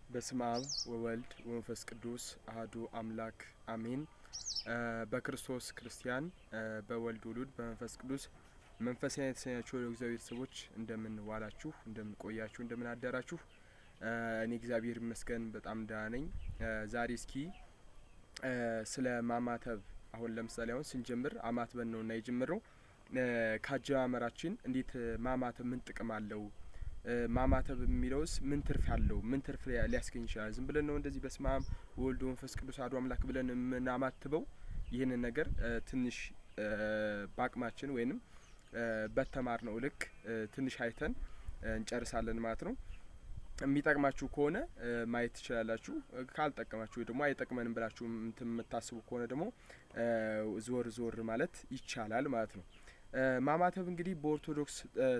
በስመ አብ ወወልድ ወመንፈስ ቅዱስ አህዱ አምላክ አሜን። በክርስቶስ ክርስቲያን፣ በወልድ ውሉድ፣ በመንፈስ ቅዱስ መንፈሳዊ የተሰኛችሁ የእግዚአብሔር ቤተሰቦች፣ እንደምን ዋላችሁ፣ እንደምን ቆያችሁ፣ እንደምን አደራችሁ? እኔ እግዚአብሔር ይመስገን በጣም ደህና ነኝ። ዛሬ እስኪ ስለ ማማተብ፣ አሁን ለምሳሌ አሁን ስንጀምር አማትበን ነውና የጀመረው፣ ካጀማመራችን እንዴት ማማተብ ምን ጥቅም አለው? ማማተብ የሚለውስ ምን ትርፍ አለው? ምን ትርፍ ሊያስገኝ ይችላል? ዝም ብለን ነው እንደዚህ በስመ አብ ወወልድ ወመንፈስ ቅዱስ አሐዱ አምላክ ብለን የምናማትበው? ይህንን ነገር ትንሽ በአቅማችን ወይንም በተማርነው ልክ ትንሽ አይተን እንጨርሳለን ማለት ነው። የሚጠቅማችሁ ከሆነ ማየት ትችላላችሁ። ካልጠቀማችሁ ደግሞ፣ አይጠቅመንም ብላችሁ የምታስቡ ከሆነ ደግሞ ዞር ዞር ማለት ይቻላል ማለት ነው። ማማተብ እንግዲህ በኦርቶዶክስ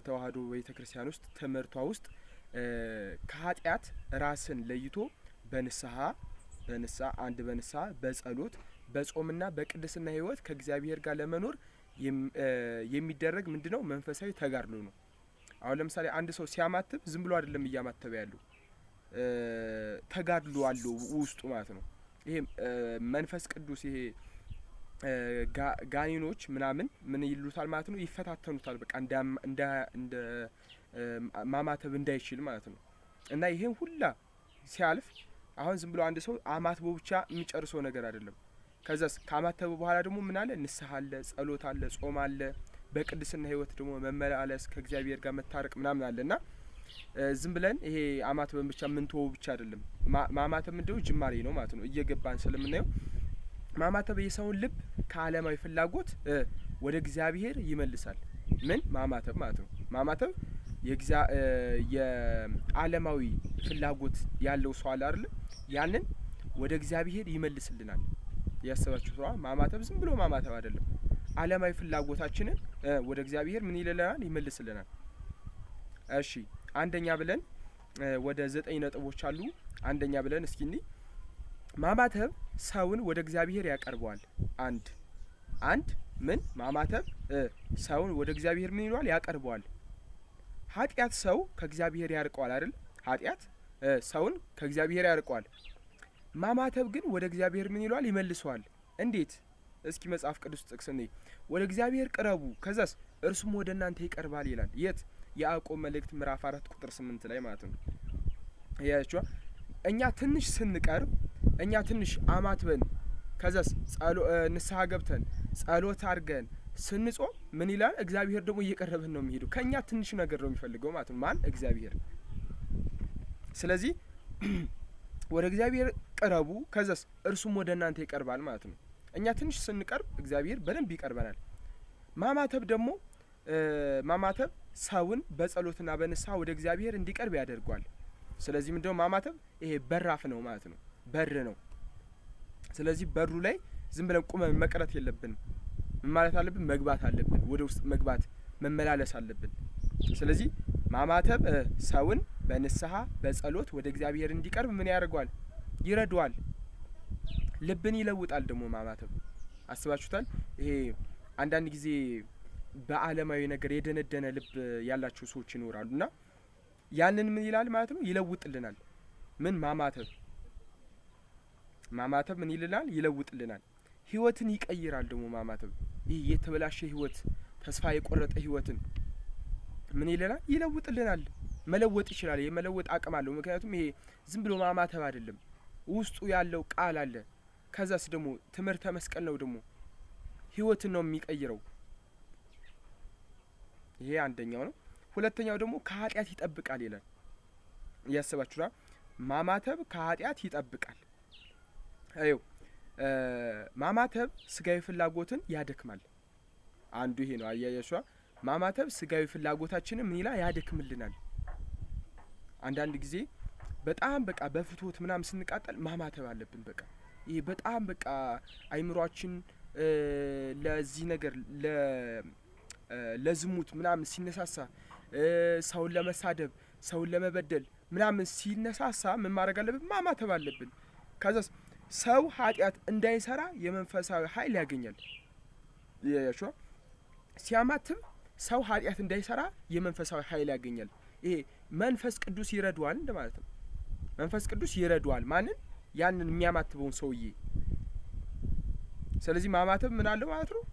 ተዋሕዶ ቤተ ክርስቲያን ውስጥ ትምህርቷ ውስጥ ከኃጢአት ራስን ለይቶ በንስሐ አንድ በንስሐ፣ በጸሎት፣ በጾምና በቅድስና ሕይወት ከእግዚአብሔር ጋር ለመኖር የሚደረግ ምንድነው? መንፈሳዊ ተጋድሎ ነው። አሁን ለምሳሌ አንድ ሰው ሲያማትብ ዝም ብሎ አይደለም እያማተበ ያለው፣ ተጋድሎ አለው ውስጡ ማለት ነው። ይሄ መንፈስ ቅዱስ፣ ይሄ ጋኔኖች ምናምን ምን ይሉታል ማለት ነው? ይፈታተኑታል። በቃ እንደ ማማተብ እንዳይችል ማለት ነው። እና ይሄን ሁላ ሲያልፍ፣ አሁን ዝም ብሎ አንድ ሰው አማትቦ ብቻ የሚጨርሰው ነገር አይደለም። ከዛስ ካማተበ በኋላ ደግሞ ምን አለ? ንስሐ አለ፣ ጸሎት አለ፣ ጾም አለ፣ በቅድስና ሕይወት ደግሞ መመላለስ፣ ከእግዚአብሔር ጋር መታረቅ ምናምን አለ። እና ዝም ብለን ይሄ አማትበን ብቻ ምንተወው ብቻ አይደለም። ማማተብ ምንድነው? ጅማሬ ነው ማለት ነው። እየገባን ስለምናየው ማማተብ የሰውን ልብ ከዓለማዊ ፍላጎት ወደ እግዚአብሔር ይመልሳል። ምን ማማተብ ማለት ነው። ማማተብ የዓለማዊ ፍላጎት ያለው ሰው አለ አይደል? ያንን ወደ እግዚአብሔር ይመልስልናል። ያሰባችሁ ሰው፣ ማማተብ ዝም ብሎ ማማተብ አይደለም። ዓለማዊ ፍላጎታችንን ወደ እግዚአብሔር ምን ይልልናል? ይመልስልናል። እሺ፣ አንደኛ ብለን ወደ 9 ነጥቦች አሉ። አንደኛ ብለን እስኪ እንይ። ማማተብ ሰውን ወደ እግዚአብሔር ያቀርበዋል። አንድ ምን ማማተብ ሰውን ወደ እግዚአብሔር ምን ይለዋል? ያቀርበዋል። ኃጢአት ሰው ከእግዚአብሔር ያርቀዋል አይደል? ኃጢአት ሰውን ከእግዚአብሔር ያርቀዋል። ማማተብ ግን ወደ እግዚአብሔር ምን ይለዋል? ይመልሰዋል። እንዴት? እስኪ መጽሐፍ ቅዱስ ጥቅስ እንይ። ወደ እግዚአብሔር ቅረቡ፣ ከዛስ እርሱም ወደ እናንተ ይቀርባል ይላል። የት? ያዕቆብ መልእክት ምዕራፍ 4 ቁጥር 8 ላይ ማለት ነው። ያያችኋ፣ እኛ ትንሽ ስንቀርብ፣ እኛ ትንሽ አማትበን፣ ከዛስ ንስሐ ገብተን፣ ጸሎት አድርገን ስንጾም ምን ይላል? እግዚአብሔር ደግሞ እየቀረበን ነው የሚሄደው። ከእኛ ትንሽ ነገር ነው የሚፈልገው ማለት ነው። ማን? እግዚአብሔር። ስለዚህ ወደ እግዚአብሔር ቅረቡ፣ ከዛስ እርሱም ወደ እናንተ ይቀርባል ማለት ነው። እኛ ትንሽ ስንቀርብ እግዚአብሔር በደንብ ይቀርበናል። ማማተብ ደግሞ፣ ማማተብ ሰውን በጸሎትና በንስሐ ወደ እግዚአብሔር እንዲቀርብ ያደርጓል። ስለዚህ ምንድነው ማማተብ? ይሄ በራፍ ነው ማለት ነው፣ በር ነው። ስለዚህ በሩ ላይ ዝም ብለን ቁመን መቅረት የለብንም። ምን ማለት አለብን? መግባት አለብን። ወደ ውስጥ መግባት፣ መመላለስ አለብን። ስለዚህ ማማተብ ሰውን በንስሐ፣ በጸሎት ወደ እግዚአብሔር እንዲቀርብ ምን ያደርገዋል? ይረዳዋል። ልብን ይለውጣል። ደግሞ ማማተብ አስባችሁታል? ይሄ አንዳንድ ጊዜ በዓለማዊ ነገር የደነደነ ልብ ያላቸው ሰዎች ይኖራሉ፣ እና ያንን ምን ይላል ማለት ነው? ይለውጥልናል። ምን ማማተብ ምን ይልናል? ይለውጥልናል። ህይወትን ይቀይራል። ደግሞ ማማተብ ይህ የተበላሸ ህይወት፣ ተስፋ የቆረጠ ህይወትን ምን ይልናል? ይለውጥልናል። መለወጥ ይችላል። የመለወጥ አቅም አለው። ምክንያቱም ይሄ ዝም ብሎ ማማተብ አይደለም። ውስጡ ያለው ቃል አለ። ከዛስ ደግሞ ትምህርተ መስቀል ነው፣ ደግሞ ህይወትን ነው የሚቀይረው። ይሄ አንደኛው ነው። ሁለተኛው ደግሞ ከኃጢአት ይጠብቃል ይላል። እያሰባችሁ፣ ማማተብ ከኃጢአት ይጠብቃል። አዩ፣ ማማተብ ስጋዊ ፍላጎትን ያደክማል። አንዱ ይሄ ነው። አያያሿ፣ ማማተብ ስጋዊ ፍላጎታችንን ምን ይላል? ያደክምልናል። አንዳንድ ጊዜ በጣም በቃ በፍትወት ምናምን ስንቃጠል ማማተብ አለብን። በቃ ይሄ በጣም በቃ አይምሯችን ለዚህ ነገር፣ ለዝሙት ምናምን ሲነሳሳ፣ ሰውን ለመሳደብ፣ ሰውን ለመበደል ምናምን ሲነሳሳ ምን ማድረግ አለብን? ማማተብ አለብን። ከዛስ ሰው ኃጢአት እንዳይሰራ የመንፈሳዊ ኃይል ያገኛል። ያያችኋ፣ ሲያማትብ ሰው ኃጢአት እንዳይሰራ የመንፈሳዊ ኃይል ያገኛል። ይሄ መንፈስ ቅዱስ ይረዳዋል እንደማለት ነው። መንፈስ ቅዱስ ይረዳዋል። ማንን? ያንን የሚያማትበውን ሰውዬ። ስለዚህ ማማተብ ምን አለው ማለት ነው?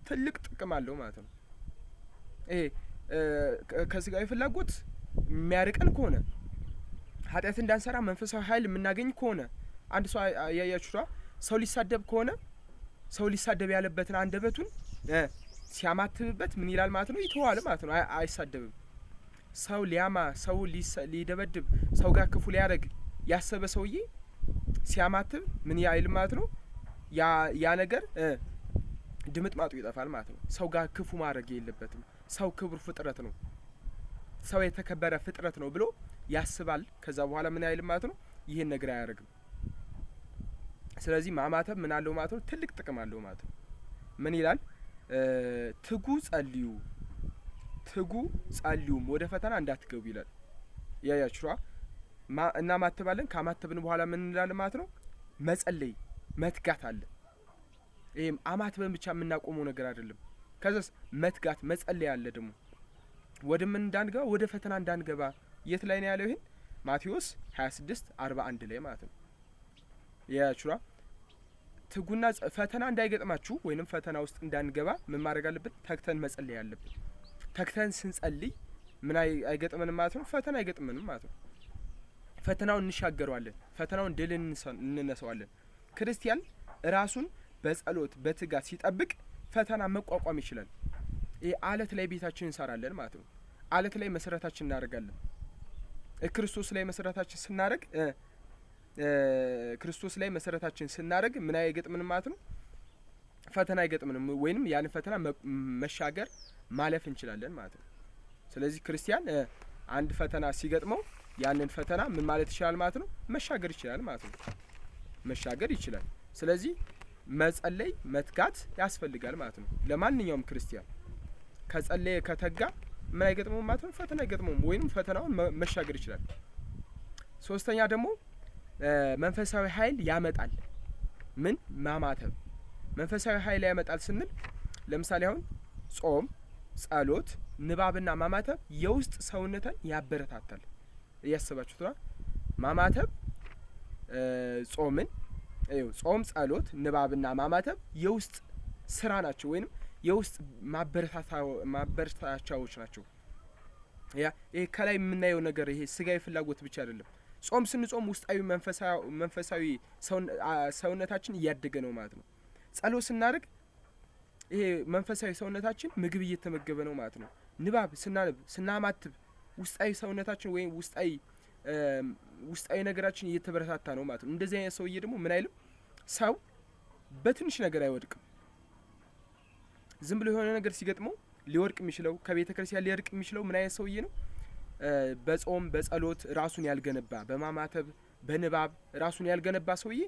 ትልቅ ጥቅም አለው ማለት ነው። ይሄ ከስጋዊ ፍላጎት የሚያርቀን ከሆነ፣ ኃጢአት እንዳንሰራ መንፈሳዊ ኃይል የምናገኝ ከሆነ፣ አንድ ሰው ያያችሁ ሰው ሊሳደብ ከሆነ ሰው ሊሳደብ ያለበትን አንደበቱን ሲያማትብበት ምን ይላል ማለት ነው? ይተዋል ማለት ነው። አይሳደብም። ሰው ሊያማ፣ ሰው ሊደበድብ፣ ሰው ጋር ክፉ ሊያደርግ ያሰበ ሰውዬ ሲያማትብ ምን ያይል ማለት ነው? ያ ነገር ድምጥማጡ ይጠፋል ማለት ነው። ሰው ጋር ክፉ ማድረግ የለበትም። ሰው ክቡር ፍጥረት ነው። ሰው የተከበረ ፍጥረት ነው ብሎ ያስባል። ከዛ በኋላ ምን አይልም ማለት ነው? ይሄን ነገር አያደርግም። ስለዚህ ማማተብ ምን አለው ማለት ነው? ትልቅ ጥቅም አለው ማለት ነው። ምን ይላል? ትጉ ጸልዩ፣ ትጉ ጸልዩም ወደ ፈተና እንዳትገቡ ይላል። ያያችኋ እናማትባለን። ካማተብን በኋላ ምን እንላለን ማለት ነው? መጸለይ መትጋት አለ። ይሄም አማትበን ብቻ የምናቆመው ነገር አይደለም። ከዛስ መትጋት መጸለይ አለ ደግሞ ወደ ምን እንዳንገባ፣ ወደ ፈተና እንዳንገባ። የት ላይ ነው ያለው? ይሄን ማቴዎስ 26 41 ላይ ማለት ነው። ያያችኋ ትጉና ፈተና እንዳይገጥማችሁ ወይንም ፈተና ውስጥ እንዳንገባ ምን ማድረግ አለብን? ተግተን መጸለይ አለብን። ተግተን ስንጸልይ ምን አይገጥመንም ማለት ነው? ፈተና አይገጥመንም ማለት ነው። ፈተናውን እንሻገረዋለን። ፈተናውን ድል እንነሳዋለን። ክርስቲያን ራሱን በጸሎት በትጋት ሲጠብቅ ፈተና መቋቋም ይችላል። ይሄ አለት ላይ ቤታችን እንሰራለን ማለት ነው። አለት ላይ መሰረታችን እናደርጋለን። ክርስቶስ ላይ መሰረታችን ስናደርግ ክርስቶስ ላይ መሰረታችን ስናደርግ ምን አይገጥምንም ማለት ነው? ፈተና አይገጥምንም፣ ወይንም ያንን ፈተና መሻገር ማለፍ እንችላለን ማለት ነው። ስለዚህ ክርስቲያን አንድ ፈተና ሲገጥመው ያንን ፈተና ምን ማለት ይችላል ማለት ነው? መሻገር ይችላል ማለት ነው። መሻገር ይችላል። ስለዚህ መጸለይ መትጋት ያስፈልጋል ማለት ነው። ለማንኛውም ክርስቲያን ከጸለየ ከተጋ ምን አይገጥመውም ማለት ነው? ፈተና አይገጥመውም፣ ወይንም ፈተናውን መሻገር ይችላል። ሶስተኛ ደግሞ መንፈሳዊ ኃይል ያመጣል። ምን ማማተብ መንፈሳዊ ኃይል ያመጣል ስንል ለምሳሌ አሁን ጾም፣ ጸሎት፣ ንባብና ማማተብ የውስጥ ሰውነትን ያበረታታል። እያሰባችሁት ነው። ማማተብ ጾምን ጾም፣ ጸሎት፣ ንባብና ማማተብ የውስጥ ስራ ናቸው ወይንም የውስጥ ማበረታቻዎች ናቸው። ያ ይሄ ከላይ የምናየው ነገር ይሄ ስጋዊ ፍላጎት ብቻ አይደለም። ጾም ስንጾም ውስጣዊ መንፈሳዊ ሰውነታችን እያደገ ነው ማለት ነው። ጸሎት ስናደርግ ይሄ መንፈሳዊ ሰውነታችን ምግብ እየተመገበ ነው ማለት ነው። ንባብ ስናነብ ስናማትብ ውስጣዊ ሰውነታችን ወይም ውስጣዊ ነገራችን እየተበረታታ ነው ማለት ነው። እንደዚህ አይነት ሰውዬ ደግሞ ምን አይልም፣ ሰው በትንሽ ነገር አይወድቅም። ዝም ብሎ የሆነ ነገር ሲገጥመው ሊወድቅ የሚችለው፣ ከቤተ ክርስቲያን ሊወድቅ የሚችለው ምን አይነት ሰውዬ ነው? በጾም በጸሎት ራሱን ያልገነባ፣ በማማተብ በንባብ ራሱን ያልገነባ ሰውዬ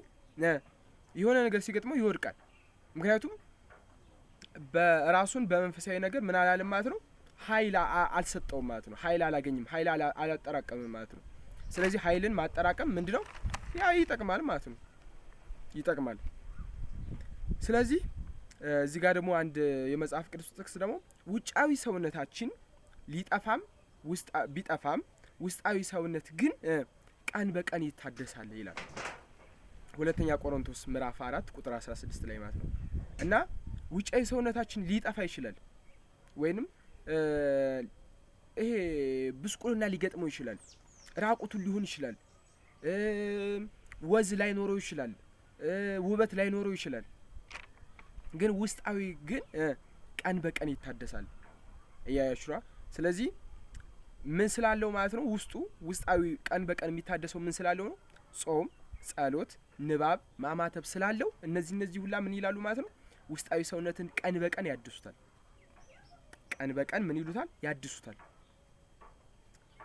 የሆነ ነገር ሲገጥመው ይወድቃል። ምክንያቱም በራሱን በመንፈሳዊ ነገር ምን አላለም ማለት ነው፣ ኃይል አልሰጠውም ማለት ነው። ኃይል አላገኝም፣ ኃይል አላጠራቀምም ማለት ነው። ስለዚህ ኃይልን ማጠራቀም ምንድነው? ያ ይጠቅማል ማለት ነው፣ ይጠቅማል። ስለዚህ እዚህ ጋር ደግሞ አንድ የመጽሐፍ ቅዱስ ጥቅስ ደግሞ ውጫዊ ሰውነታችን ሊጠፋም ቢጠፋም ውስጣዊ ሰውነት ግን ቀን በቀን ይታደሳል ይላል። ሁለተኛ ቆሮንቶስ ምዕራፍ 4 ቁጥር 16 ላይ ማለት ነው። እና ውጫዊ ሰውነታችን ሊጠፋ ይችላል፣ ወይንም ይሄ ብስቁልና ሊገጥመው ይችላል፣ ራቁቱን ሊሆን ይችላል፣ ወዝ ላይኖረው ይችላል፣ ውበት ላይኖረው ይችላል። ግን ውስጣዊ ግን ቀን በቀን ይታደሳል። እያያችኋ። ስለዚህ ምን ስላለው ማለት ነው? ውስጡ ውስጣዊ ቀን በቀን የሚታደሰው ምን ስላለው ነው? ጾም፣ ጸሎት፣ ንባብ፣ ማማተብ ስላለው እነዚህ ሁላ ምን ይላሉ ማለት ነው? ውስጣዊ ሰውነትን ቀን በቀን ያድሱታል። ቀን በቀን ምን ይሉታል? ያድሱታል።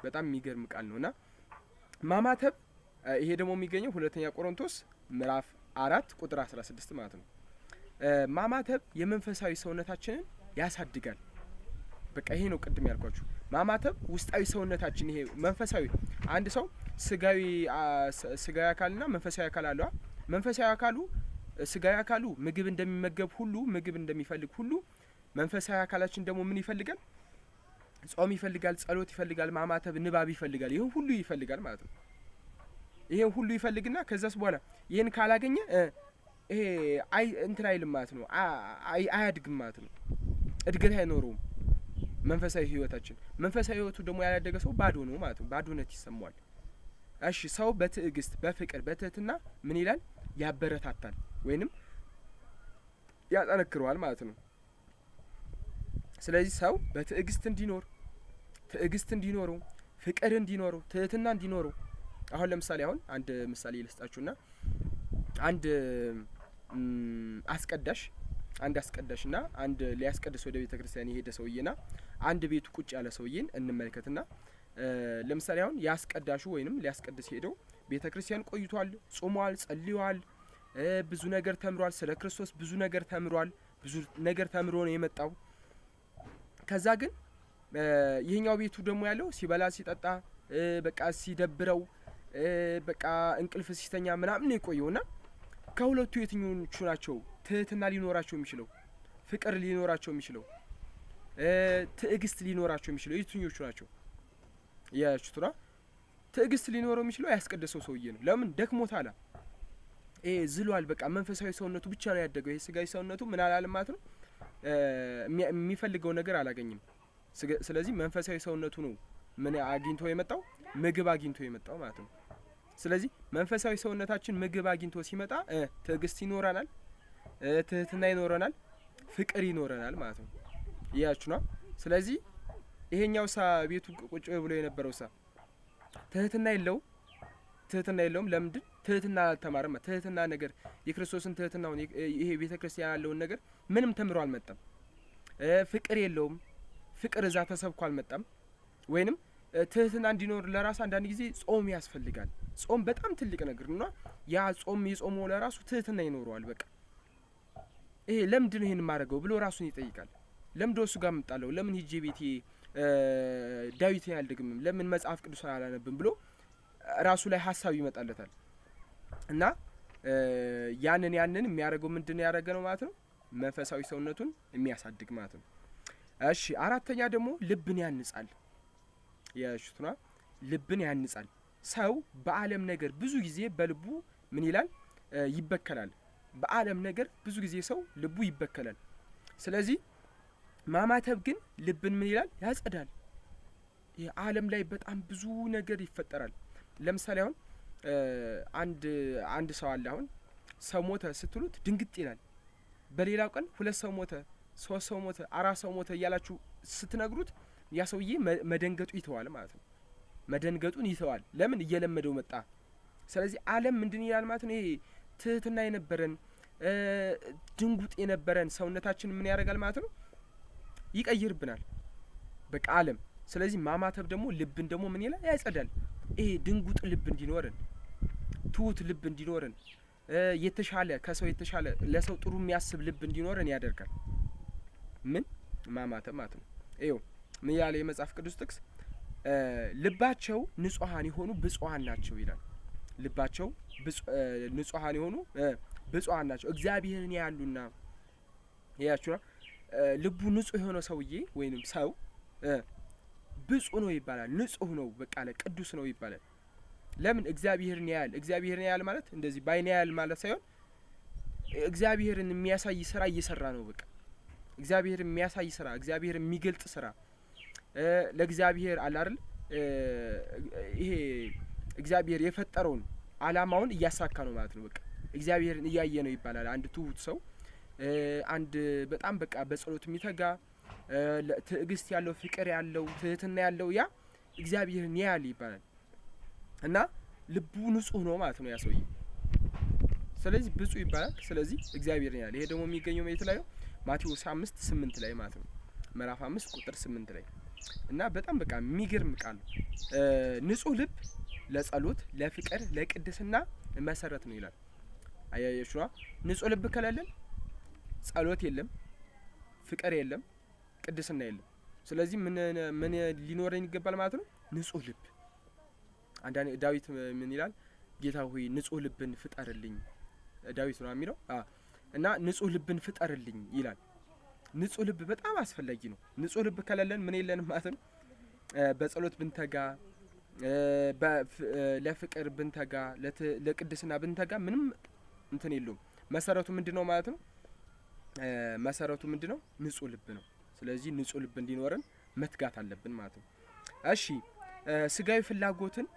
በጣም የሚገርም ቃል ነውና ማማተብ ይሄ ደግሞ የሚገኘው ሁለተኛ ቆሮንቶስ ምዕራፍ 4 ቁጥር 16 ማለት ነው። ማማተብ የመንፈሳዊ ሰውነታችንን ያሳድጋል። በቃ ይሄ ነው ቅድም ያልኳችሁ። ማማተብ ውስጣዊ ሰውነታችን ይሄ መንፈሳዊ፣ አንድ ሰው ስጋዊ አካልና መንፈሳዊ አካል አለው። መንፈሳዊ አካሉ ስጋዊ አካሉ ምግብ እንደሚመገብ ሁሉ፣ ምግብ እንደሚፈልግ ሁሉ መንፈሳዊ አካላችን ደግሞ ምን ይፈልጋል? ጾም ይፈልጋል፣ ጸሎት ይፈልጋል፣ ማማተብ፣ ንባብ ይፈልጋል። ይሄን ሁሉ ይፈልጋል ማለት ነው። ይሄን ሁሉ ይፈልግና ከዛስ በኋላ ይሄን ካላገኘ ይሄ አይ እንትን አይልም ማለት ነው። አያድግም ማለት ነው። እድገት አይኖረውም። መንፈሳዊ ህይወታችን መንፈሳዊ ህይወቱ ደግሞ ያላደገ ሰው ባዶ ነው ማለት ነው። ባዶነት ይሰማዋል። እሺ ሰው በትዕግስት፣ በፍቅር፣ በትህትና ምን ይላል? ያበረታታል ወይንም ያጠነክረዋል ማለት ነው። ስለዚህ ሰው በትዕግስት እንዲኖር፣ ትዕግስት እንዲኖረው፣ ፍቅር እንዲኖረው፣ ትህትና እንዲኖረው። አሁን ለምሳሌ አሁን አንድ ምሳሌ ልስጣችሁና አንድ አስቀዳሽ፣ አንድ አስቀዳሽና አንድ ሊያስቀድስ ወደ ቤተ ክርስቲያን የሄደ ሰውዬና አንድ ቤቱ ቁጭ ያለ ሰውዬን እንመልከትና ለምሳሌ አሁን ያስቀዳሹ ወይንም ሊያስቀድስ ሄደው ቤተ ክርስቲያን ቆይቷል፣ ጾሟል፣ ጸልዩዋል፣ ብዙ ነገር ተምሯል፣ ስለ ክርስቶስ ብዙ ነገር ተምሯል፣ ብዙ ነገር ተምሮ ነው የመጣው። ከዛ ግን ይሄኛው ቤቱ ደግሞ ያለው ሲበላ ሲጠጣ በቃ ሲደብረው በቃ እንቅልፍ ሲተኛ ምናምን ነው የቆየውና ከሁለቱ የትኞቹ ናቸው ትህትና ሊኖራቸው የሚችለው፣ ፍቅር ሊኖራቸው የሚችለው፣ ትዕግስት ሊኖራቸው የሚችለው የትኞቹ ናቸው? ያችቱራ ትዕግስት ሊኖረው የሚችለው ያስቀደሰው ሰውዬ ነው። ለምን? ደክሞታል። ይሄ ዝሏል። በቃ መንፈሳዊ ሰውነቱ ብቻ ነው ያደገው። ይሄ ስጋዊ ሰውነቱ ምን አላለም ማለት ነው፣ የሚፈልገው ነገር አላገኝም። ስለዚህ መንፈሳዊ ሰውነቱ ነው ምን አግኝቶ የመጣው? ምግብ አግኝቶ የመጣው ማለት ነው። ስለዚህ መንፈሳዊ ሰውነታችን ምግብ አግኝቶ ሲመጣ ትዕግስት ይኖረናል፣ ትህትና ይኖረናል፣ ፍቅር ይኖረናል ማለት ነው። ያችሁ ነው። ስለዚህ ይሄኛው ሳ ቤቱ ቁጭ ብሎ የነበረው ሳ ትህትና የለውም። ትህትና የለውም። ለምንድን? ትህትና አልተማረም። ትህትና ነገር የክርስቶስን ትህትናውን ይሄ ቤተክርስቲያን ያለውን ነገር ምንም ተምሮ አልመጣም። ፍቅር የለውም። ፍቅር እዛ ተሰብኮ አልመጣም። ወይንም ትህትና እንዲኖር ለራሱ አንዳንድ ጊዜ ጾም ያስፈልጋል። ጾም በጣም ትልቅ ነገር ነውና ያ ጾም የጾመው ለራሱ ትህትና ይኖረዋል። በቃ ይሄ ለምንድን ነው ይሄን የማደርገው ብሎ ራሱን ይጠይቃል። ለምንድን ነው እሱ ጋር የምጣለው? ለምን ሂጄ ቤቴ ዳዊትን አልደግምም? ለምን መጽሐፍ ቅዱስን አላነብም ብሎ ራሱ ላይ ሀሳብ ይመጣለታል። እና ያንን የሚያደርገው ምንድነው ያደረገ ነው ማለት ነው? መንፈሳዊ ሰውነቱን የሚያሳድግ ማለት ነው። እሺ አራተኛ ደግሞ ልብን ያንጻል። የሽቱና ልብን ያንጻል። ሰው በዓለም ነገር ብዙ ጊዜ በልቡ ምን ይላል? ይበከላል። በዓለም ነገር ብዙ ጊዜ ሰው ልቡ ይበከላል። ስለዚህ ማማተብ ግን ልብን ምን ይላል? ያጸዳል። የዓለም ላይ በጣም ብዙ ነገር ይፈጠራል። ለምሳሌ አሁን አንድ ሰው አለ። አሁን ሰው ሞተ ስትሉት ድንግጥ ይላል። በሌላው ቀን 2 ሰው ሞተ፣ 3 ሰው ሞተ፣ 4 ሰው ሞተ እያላችሁ ስትነግሩት ያ ሰውዬ መደንገጡ ይተዋል ማለት ነው። መደንገጡን ይተዋል። ለምን? እየለመደው መጣ። ስለዚህ ዓለም ምንድን ይላል ማለት ነው? ይሄ ትህትና የነበረን ድንጉጥ የነበረን ሰውነታችን ምን ያደርጋል ማለት ነው? ይቀይርብናል። በቃ ዓለም። ስለዚህ ማማተብ ደግሞ ልብን ደግሞ ምን ይላል? ያጸዳል። ይሄ ድንጉጥ ልብ እንዲኖረን፣ ትሁት ልብ እንዲኖረን፣ የተሻለ ከሰው የተሻለ ለሰው ጥሩ የሚያስብ ልብ እንዲኖረን ያደርጋል። ምን ማማተብ ማለት ነው። ይኸው ምን ያለ የመጽሐፍ ቅዱስ ጥቅስ? ልባቸው ንጹሃን የሆኑ ብፁዓን ናቸው ይላል። ልባቸው ንጹሃን የሆኑ ብፁዓን ናቸው እግዚአብሔርን ያሉና። ያያችሁ ልቡ ንጹህ የሆነ ሰውዬ ወይንም ሰው ብፁዕ ነው ይባላል። ንጹህ ነው፣ በቃ ቅዱስ ነው ይባላል። ለምን? እግዚአብሔርን ያያል። እግዚአብሔርን ያያል ማለት እንደዚህ ባይን ያያል ማለት ሳይሆን እግዚአብሔርን የሚያሳይ ስራ እየሰራ ነው። በቃ እግዚአብሔርን የሚያሳይ ስራ፣ እግዚአብሔርን የሚገልጥ ስራ ለእግዚአብሔር አለ አይደል? ይሄ እግዚአብሔር የፈጠረውን አላማውን እያሳካ ነው ማለት ነው። በቃ እግዚአብሔርን እያየ ነው ይባላል። አንድ ትሁት ሰው፣ አንድ በጣም በቃ በጸሎት የሚተጋ፣ ትዕግስት ያለው፣ ፍቅር ያለው፣ ትህትና ያለው ያ እግዚአብሔርን ያያል ይባላል። እና ልቡ ንጹህ ነው ማለት ነው ያ ሰውዬ። ስለዚህ ብፁዕ ይባላል። ስለዚህ እግዚአብሔርን ያያል። ይሄ ደግሞ የሚገኘው የት ላይ ነው? ማቴዎስ 5:8 ላይ ማለት ነው። ምዕራፍ 5 ቁጥር 8 ላይ። እና በጣም በቃ የሚገርም ቃል ነው። ንጹህ ልብ ለጸሎት፣ ለፍቅር፣ ለቅድስና መሰረት ነው ይላል። አያየሽዋ? ንጹህ ልብ ከሌለን ጸሎት የለም፣ ፍቅር የለም፣ ቅድስና የለም። ስለዚህ ምን ሊኖረን ይገባል ማለት ነው? ንጹህ ልብ። አንዳንድ ዳዊት ምን ይላል? ጌታ ሆይ ንጹህ ልብን ፍጠርልኝ። ዳዊት ነው የሚለው። እና ንጹህ ልብን ፍጠርልኝ ይላል። ንጹህ ልብ በጣም አስፈላጊ ነው። ንጹህ ልብ ከሌለን ምን የለንም ማለት ነው? በጸሎት ብንተጋ፣ ለፍቅር ብንተጋ፣ ለቅድስና ብንተጋ ምንም እንትን የለውም። መሰረቱ ምንድነው ማለት ነው? መሰረቱ ምንድነው? ንጹህ ልብ ነው። ስለዚህ ንጹህ ልብ እንዲኖረን መትጋት አለብን ማለት ነው። እሺ፣ ስጋዊ ፍላጎትን፣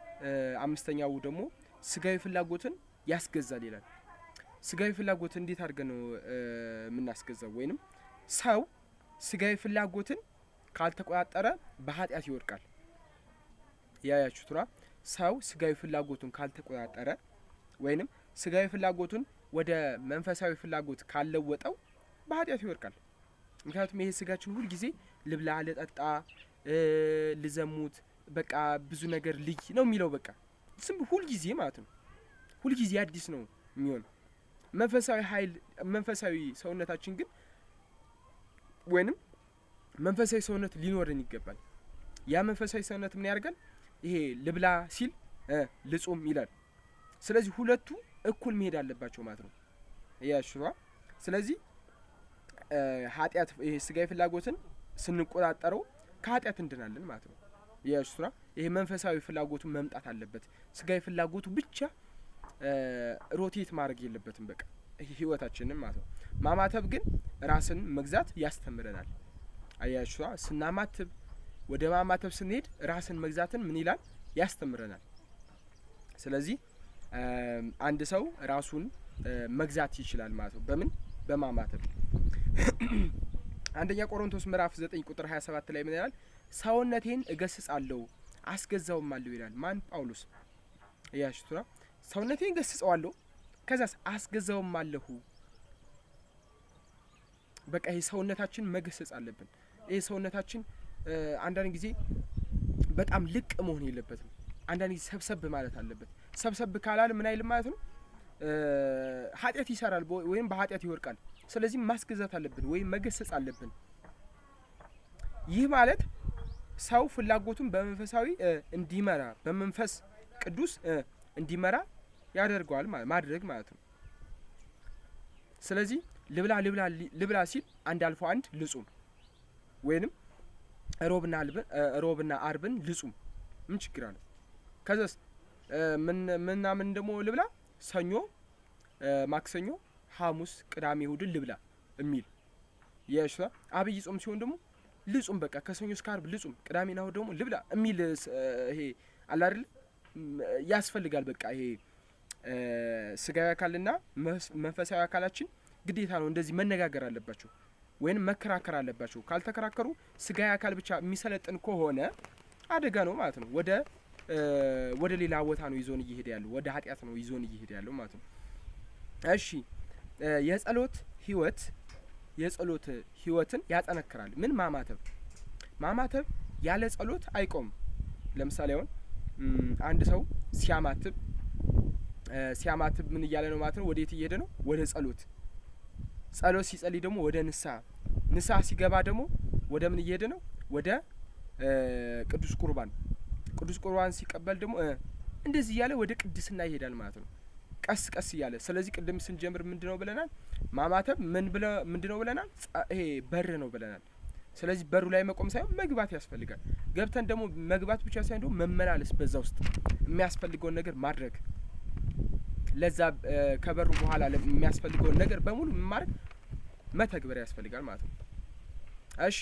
አምስተኛው ደግሞ ስጋዊ ፍላጎትን ያስገዛል ይላል። ስጋዊ ፍላጎትን እንዴት አድርገን ነው የምናስገዛው? ወይንም ሰው ስጋዊ ፍላጎትን ካልተቆጣጠረ በኃጢአት ይወድቃል። ያያችሁት ነው። ሰው ስጋዊ ፍላጎቱን ካልተቆጣጠረ ወይንም ስጋዊ ፍላጎቱን ወደ መንፈሳዊ ፍላጎት ካልለወጠው በኃጢአት ይወድቃል። ምክንያቱም ይሄ ስጋችን ሁል ጊዜ ልብላ፣ ልጠጣ፣ ልዘሙት፣ በቃ ብዙ ነገር ልይ ነው የሚለው። በቃ ዝም ሁል ጊዜ ማለት ነው። ሁል ጊዜ አዲስ ነው የሚሆነው። መንፈሳዊ ኃይል፣ መንፈሳዊ ሰውነታችን ግን ወይንም መንፈሳዊ ሰውነት ሊኖረን ይገባል። ያ መንፈሳዊ ሰውነት ምን ያደርጋል? ይሄ ልብላ ሲል ልጹም ይላል። ስለዚህ ሁለቱ እኩል መሄድ አለባቸው ማለት ነው። ያሽዋ ስለዚህ ኃጢአት፣ ይሄ ስጋዊ ፍላጎትን ስንቆጣጠረው ከኃጢአት እንድናለን ማለት ነው። ያሽዋ ይሄ መንፈሳዊ ፍላጎቱ መምጣት አለበት። ስጋዊ ፍላጎቱ ብቻ ሮቴት ማድረግ የለበትም፣ በቃ ህይወታችንን ማለት ነው። ማማተብ ግን ራስን መግዛት ያስተምረናል። አያችኋ፣ ስናማትብ፣ ወደ ማማተብ ስንሄድ ራስን መግዛትን ምን ይላል? ያስተምረናል። ስለዚህ አንድ ሰው ራሱን መግዛት ይችላል ማለት ነው። በምን? በማማተብ። አንደኛ ቆሮንቶስ ምዕራፍ 9 ቁጥር 27 ላይ ምን ይላል? ሰውነቴን እገስጻለሁ አስገዛውም አለሁ ይላል። ማን? ጳውሎስ። እያችሁት ነው። ሰውነቴን ገስጸዋለሁ ከዛስ አስገዛውም አለሁ። በቃ ይሄ ሰውነታችን መገሰጽ አለብን። ይሄ ሰውነታችን አንዳንድ ጊዜ በጣም ልቅ መሆን የለበትም። አንዳንድ ጊዜ ሰብሰብ ማለት አለበት። ሰብሰብ ካላል ምን አይልም ማለት ነው፣ ኃጢአት ይሰራል ወይም በኃጢአት ይወድቃል። ስለዚህ ማስገዛት አለብን ወይም መገሰጽ አለብን። ይህ ማለት ሰው ፍላጎቱን በመንፈሳዊ እንዲመራ፣ በመንፈስ ቅዱስ እንዲመራ ያደርገዋል ማድረግ ማለት ነው። ስለዚህ ልብላ ልብላ ልብላ ሲል አንድ አልፎ አንድ ልጹም፣ ወይንም ሮብና አርብን ልጹም፣ ምን ችግር አለው? ከዛስ ምን ምናምን ደግሞ ልብላ፣ ሰኞ፣ ማክሰኞ፣ ሐሙስ፣ ቅዳሜ፣ እሁድን ልብላ የሚል፣ የእሺ አብይ ጾም ሲሆን ደግሞ ልጹም፣ በቃ ከሰኞ እስከ አርብ ልጹም፣ ቅዳሜና እሁድ ደግሞ ልብላ የሚል ይሄ አለ አይደል? ያስፈልጋል። በቃ ይሄ ስጋዊ አካልና መንፈሳዊ አካላችን ግዴታ ነው እንደዚህ መነጋገር አለባቸው ወይንም መከራከር አለባቸው። ካልተከራከሩ ስጋዊ አካል ብቻ የሚሰለጥን ከሆነ አደጋ ነው ማለት ነው። ወደ ሌላ ቦታ ነው ይዞን እየሄደ ያለው፣ ወደ ኃጢአት ነው ይዞን እየሄደ ያለው ማለት ነው። እሺ፣ የጸሎት ህይወት፣ የጸሎት ህይወትን ያጠነክራል። ምን? ማማተብ። ማማተብ ያለ ጸሎት አይቆምም። ለምሳሌ አሁን አንድ ሰው ሲያማትብ ምን እያለ ነው ማለት ነው? ወዴት እየሄደ ነው? ወደ ጸሎት። ጸሎት ሲጸልይ ደግሞ ወደ ንስሐ፣ ንስሐ ሲገባ ደግሞ ወደ ምን እየሄደ ነው? ወደ ቅዱስ ቁርባን። ቅዱስ ቁርባን ሲቀበል ደግሞ እንደዚህ እያለ ወደ ቅድስና ይሄዳል ማለት ነው። ቀስ ቀስ እያለ። ስለዚህ ቅድም ስንጀምር ምንድነው ብለናል? ማማተብ ምን ብለ ምንድነው ብለናል? ይሄ በር ነው ብለናል። ስለዚህ በሩ ላይ መቆም ሳይሆን መግባት ያስፈልጋል። ገብተን ደግሞ መግባት ብቻ ሳይሆን ደግሞ መመላለስ፣ በዛ ውስጥ የሚያስፈልገውን ነገር ማድረግ፣ ለዛ ከበሩ በኋላ የሚያስፈልገውን ነገር በሙሉ ማድረግ፣ መተግበር ያስፈልጋል ማለት ነው። እሺ፣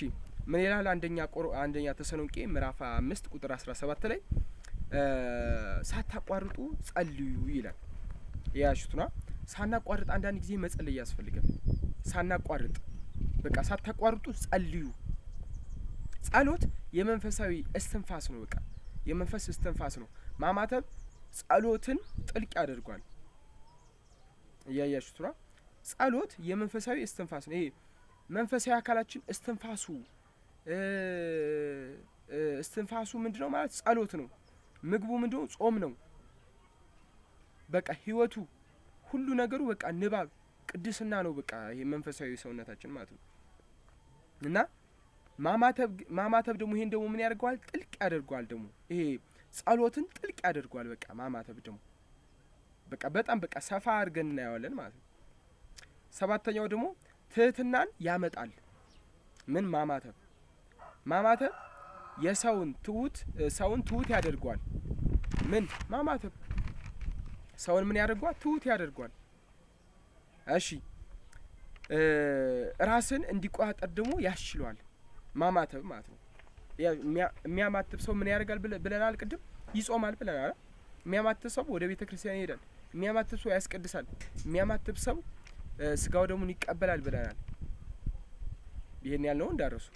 ምን ይላል? አንደኛ ተሰሎንቄ ምዕራፍ 5 ቁጥር 17 ላይ ሳታቋርጡ ጸልዩ ይላል። ያሹትና ሳናቋርጥ አንዳንድ ጊዜ መጸለይ ያስፈልጋል። ሳናቋርጥ፣ በቃ ሳታቋርጡ ጸልዩ። ጸሎት የመንፈሳዊ እስትንፋስ ነው። በቃ የመንፈስ እስትንፋስ ነው። ማማተብ ጸሎትን ጥልቅ ያደርጓል። እያያችሁት ነው። ጸሎት የመንፈሳዊ እስትንፋስ ነው። ይሄ መንፈሳዊ አካላችን እስትንፋሱ ምንድነው ማለት ጸሎት ነው። ምግቡ ምንድነው? ጾም ነው። በቃ ህይወቱ ሁሉ ነገሩ በቃ ንባብ ቅድስና ነው። በቃ ይሄ መንፈሳዊ ሰውነታችን ማለት ነው። እና ማማተብ ደግሞ ይሄን ደግሞ ምን ያደርገዋል? ጥልቅ ያደርገዋል። ደግሞ ይሄ ጸሎትን ጥልቅ ያደርገዋል። በቃ ማማተብ ደግሞ በቃ በጣም በቃ ሰፋ አድርገን እናየዋለን ማለት ነው። ሰባተኛው ደግሞ ትህትናን ያመጣል። ምን? ማማተብ። ማማተብ የሰውን ትሁት ሰውን ትሁት ያደርገዋል። ምን ማማተብ ሰውን ምን ያደርገዋል? ትሁት ያደርገዋል። እሺ ራስን እንዲቆጣጠር ደግሞ ያስችለዋል። ማማተብ ማለት ነው። የሚያማትብ ሰው ምን ያደርጋል ብለናል ቅድም? ይጾማል ብለናል። የሚያማትብ ሰው ወደ ቤተ ክርስቲያን ይሄዳል። የሚያማትብ ሰው ያስቀድሳል። የሚያማትብ ሰው ስጋው ደሙን ይቀበላል ብለናል። ይሄን ያልነው እንዳረሱ።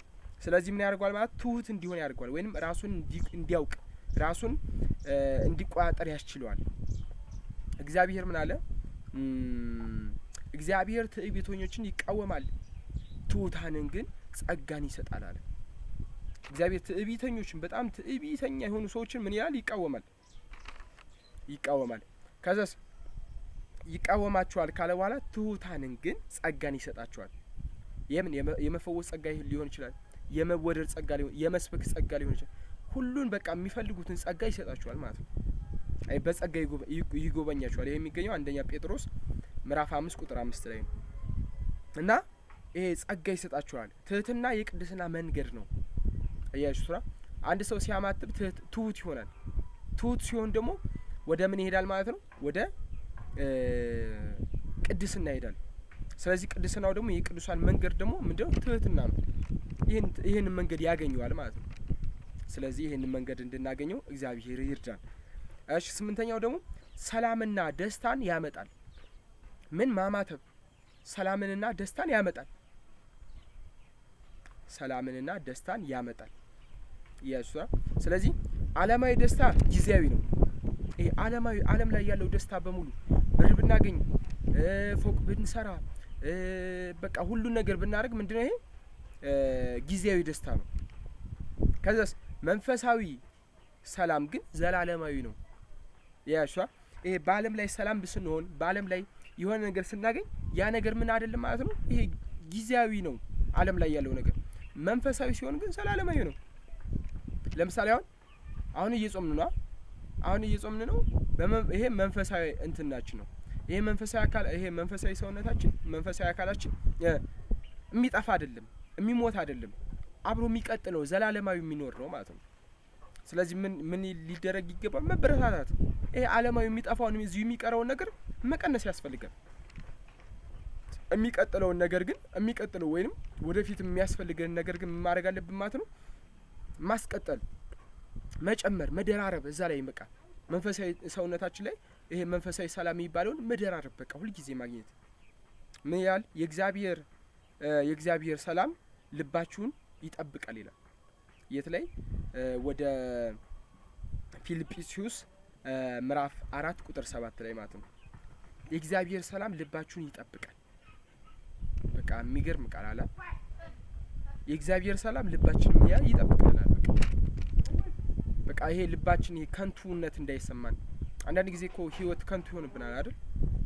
ስለዚህ ምን ያደርገዋል ማለት ትሁት እንዲሆን ያደርገዋል፣ ወይንም ራሱን እንዲያውቅ ራሱን እንዲቆጣጠር ያስችለዋል። እግዚአብሔር ምን አለ? እግዚአብሔር ትዕቢተኞችን ይቃወማል፣ ትሁታንን ግን ጸጋን ይሰጣል አለ። እግዚአብሔር ትዕቢተኞችን በጣም ትዕቢተኛ የሆኑ ሰዎችን ምን ይላል? ይቃወማል ይቃወማል። ከዛስ ይቃወማቸዋል ካለ በኋላ ትሁታንን ግን ጸጋን ይሰጣቸዋል። የምን የመፈወስ ጸጋ ሊሆን ይችላል፣ የመወደድ ጸጋ ሊሆን፣ የመስበክ ጸጋ ሊሆን ይችላል። ሁሉን በቃ የሚፈልጉትን ጸጋ ይሰጣቸዋል ማለት ነው። አይ በጸጋ ይጎበኛቸዋል። ይሄ የሚገኘው አንደኛ ጴጥሮስ ምዕራፍ 5 ቁጥር 5 ላይ ነው። እና ይሄ ጸጋ ይሰጣቸዋል። ትህትና የቅድስና መንገድ ነው። አያችሁ ስራ አንድ ሰው ሲያማትብ ትሁት ይሆናል። ትሁት ሲሆን ደግሞ ወደ ምን ይሄዳል ማለት ነው? ወደ ቅድስና ይሄዳል። ስለዚህ ቅድስናው ደግሞ የቅዱሳን መንገድ ደግሞ ምንድነው? ትህትና ነው። ይሄን መንገድ ያገኘዋል ማለት ነው። ስለዚህ ይሄን መንገድ እንድናገኘው እግዚአብሔር ይርዳን። እሺ ስምንተኛው ደግሞ ሰላምና ደስታን ያመጣል። ምን ማማተብ ሰላምንና ደስታን ያመጣል። ሰላምንና ደስታን ያመጣል። ኢየሱስ ስለዚህ ዓለማዊ ደስታ ጊዜያዊ ነው። ይሄ ዓለማዊ ዓለም ላይ ያለው ደስታ በሙሉ ብር ብናገኝ፣ ፎቅ ብንሰራ፣ በቃ ሁሉን ነገር ብናደርግ ምንድነው ይሄ ጊዜያዊ ደስታ ነው። ከዛስ መንፈሳዊ ሰላም ግን ዘላለማዊ ነው። ያሷ ይሄ በዓለም ላይ ሰላም ስንሆን በዓለም ላይ የሆነ ነገር ስናገኝ ያ ነገር ምን አይደለም ማለት ነው። ይሄ ጊዜያዊ ነው ዓለም ላይ ያለው ነገር። መንፈሳዊ ሲሆን ግን ዘላለማዊ ነው። ለምሳሌ አሁን እየጾምን ነው። አሁን እየጾምን ነው። ይሄ መንፈሳዊ እንትናችን ነው። ይሄ መንፈሳዊ አካል ይሄ መንፈሳዊ ሰውነታችን መንፈሳዊ አካላችን የሚጠፋ አይደለም፣ የሚሞት አይደለም፣ አብሮ የሚቀጥለው ዘላለማዊ የሚኖር ነው ማለት ነው። ስለዚህ ምን ሊደረግ ይገባል? መበረታታት። ይሄ ዓለማዊ የሚጠፋውን እዚሁ የሚቀረውን ነገር መቀነስ ያስፈልጋል። የሚቀጥለውን ነገር ግን የሚቀጥለው ወይንም ወደፊት የሚያስፈልገን ነገር ግን ማድረግ አለብን ማለት ነው። ማስቀጠል፣ መጨመር፣ መደራረብ እዛ ላይ በቃ መንፈሳዊ ሰውነታችን ላይ ይሄ መንፈሳዊ ሰላም የሚባለውን መደራረብ በቃ ሁል ጊዜ ማግኘት። ምን ያህል የእግዚአብሔር ሰላም ልባችሁን ይጠብቃል ይላል። የት ላይ? ወደ ፊልጵስዩስ ምዕራፍ 4 ቁጥር 7 ላይ ማለት ነው። የእግዚአብሔር ሰላም ልባችሁን ይጠብቃል። በቃ የሚገርም ቃል አለ። የእግዚአብሔር ሰላም ልባችንን ያ ይጠብቅልናል። በቃ ይሄ ልባችን ይሄ ከንቱነት እንዳይሰማን። አንዳንድ ጊዜ እኮ ህይወት ከንቱ ይሆንብናል አይደል?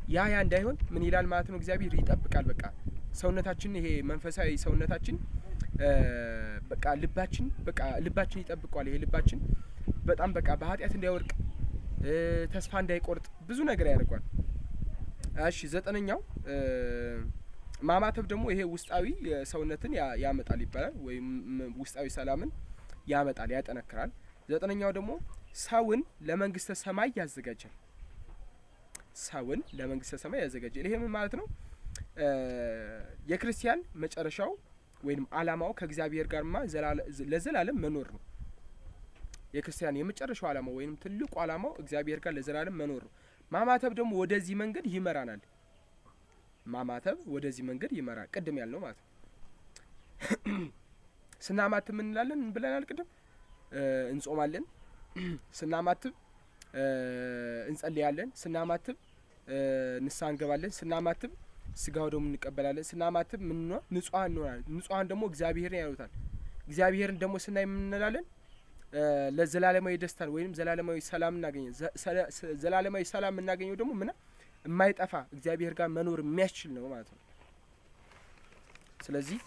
ያ እንዳይሆን ምን ይላል ማለት ነው? እግዚአብሔር ይጠብቃል። በቃ ሰውነታችን ይሄ መንፈሳዊ ሰውነታችን በቃ ልባችን በቃ ልባችን ይጠብቀዋል። ይሄ ልባችን በጣም በቃ በኃጢአት እንዳይወድቅ ተስፋ እንዳይቆርጥ ብዙ ነገር ያደርገዋል። እሺ ዘጠነኛው ማማተብ ደግሞ ይሄ ውስጣዊ ሰውነትን ያመጣል ይባላል፣ ወይም ውስጣዊ ሰላምን ያመጣል፣ ያጠነክራል። ዘጠነኛው ደግሞ ሰውን ለመንግስተ ሰማይ ያዘጋጃል። ሰውን ለመንግስተ ሰማይ ያዘጋጃል። ይሄ ምን ማለት ነው? የክርስቲያን መጨረሻው ወይንም አላማው ከእግዚአብሔር ጋርማ ለዘላለም መኖር ነው። የክርስቲያን የመጨረሻው አላማው ወይንም ትልቁ አላማው እግዚአብሔር ጋር ለዘላለም መኖር ነው። ማማተብ ደግሞ ወደዚህ መንገድ ይመራናል። ማማተብ ወደዚህ መንገድ ይመራል። ቅድም ያልነው ማለት ነው። ስናማትብ ምን እንላለን ብለናል ቅድም? እንጾማለን። ስናማትብ እንጸልያለን። ስናማትብ ንስሐ እንገባለን። ስናማትብ ስጋው ደግሞ እንቀበላለን። ስናማትብ ምን ነው? ንጹሃን እንሆናለን። ንጹሃን ደግሞ እግዚአብሔርን ያዩታል። እግዚአብሔርን ደግሞ ስናይ ምን እንላለን? ለዘላለማዊ ደስታን ወይንም ዘላለማዊ ሰላም እናገኛለን። ዘላለማዊ ሰላም የምናገኘው ደግሞ ምን የማይጠፋ እግዚአብሔር ጋር መኖር የሚያስችል ነው ማለት ነው። ስለዚህ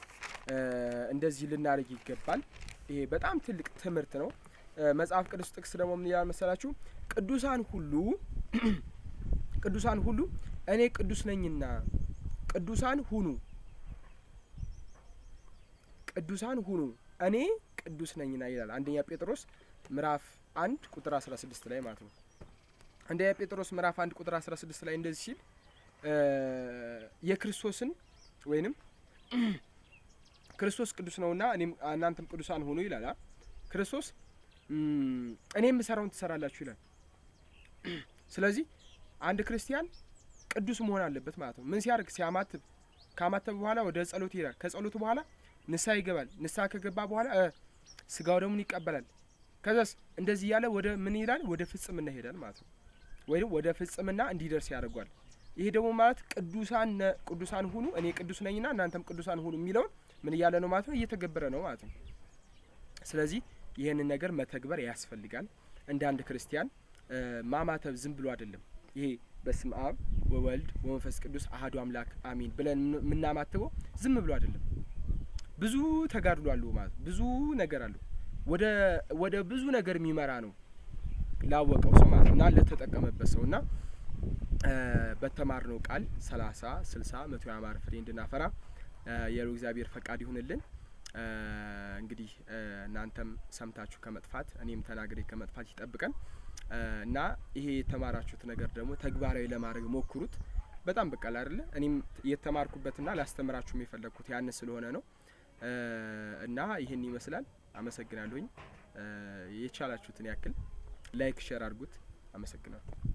እንደዚህ ልናደርግ ይገባል። ይሄ በጣም ትልቅ ትምህርት ነው። መጽሐፍ ቅዱስ ጥቅስ ደግሞ ምን ይላል መሰላችሁ? ቅዱሳን ሁሉ እኔ ቅዱስ ነኝና ቅዱሳን ሁኑ፣ ቅዱሳን ሁኑ እኔ ቅዱስ ነኝና ይላል። አንደኛ ጴጥሮስ ምዕራፍ 1 ቁጥር 16 ላይ ማለት ነው። አንደኛ ጴጥሮስ ምዕራፍ 1 ቁጥር 16 ላይ እንደዚህ ሲል የክርስቶስን ወይንም ክርስቶስ ቅዱስ ነውና እኔም እናንተም ቅዱሳን ሁኑ ይላል። ክርስቶስ እኔ የምሰራውን ትሰራላችሁ ይላል። ስለዚህ አንድ ክርስቲያን ቅዱስ መሆን አለበት ማለት ነው። ምን ሲያደርግ? ሲያማትብ። ካማተብ በኋላ ወደ ጸሎት ይሄዳል። ከጸሎቱ በኋላ ንስሐ ይገባል። ንስሐ ከገባ በኋላ ስጋው ደሙን ይቀበላል። ከዛስ እንደዚህ እያለ ወደ ምን ይላል? ወደ ፍጽምና ይሄዳል ማለት ነው። ወይም ወደ ፍጽምና እንዲደርስ ያደርጓል። ይሄ ደግሞ ማለት ቅዱሳን ሁኑ እኔ ቅዱስ ነኝና እናንተም ቅዱሳን ሁኑ የሚለውን ምን እያለ ነው ማለት ነው? እየተገበረ ነው ማለት ነው። ስለዚህ ይህንን ነገር መተግበር ያስፈልጋል። እንደ አንድ ክርስቲያን ማማተብ ዝም ብሎ አይደለም። ይሄ በስመ አብ ወወልድ ወመንፈስ ቅዱስ አሐዱ አምላክ አሚን ብለን የምናማትበው ዝም ብሎ አይደለም። ብዙ ተጋድሎ አለው ማለት ብዙ ነገር አለው። ወደ ብዙ ነገር የሚመራ ነው ላወቀው ሰው ማለት ነው እና ለተጠቀመበት ሰው እና በተማርነው ቃል 30፣ 60፣ 100 ያማረ ፍሬ እንድናፈራ የልዑል እግዚአብሔር ፈቃድ ይሁንልን። እንግዲህ እናንተም ሰምታችሁ ከመጥፋት እኔም ተናግሬ ከመጥፋት ይጠብቀን እና ይሄ የተማራችሁት ነገር ደግሞ ተግባራዊ ለማድረግ ሞክሩት። በጣም በቃል አይደለ እኔም የተማርኩበትና ላስተምራችሁም የፈለግኩት ያን ስለሆነ ነው እና ይህን ይመስላል። አመሰግናለሁኝ። የቻላችሁትን ያክል like፣ share አድርጉት። አመሰግናለሁ።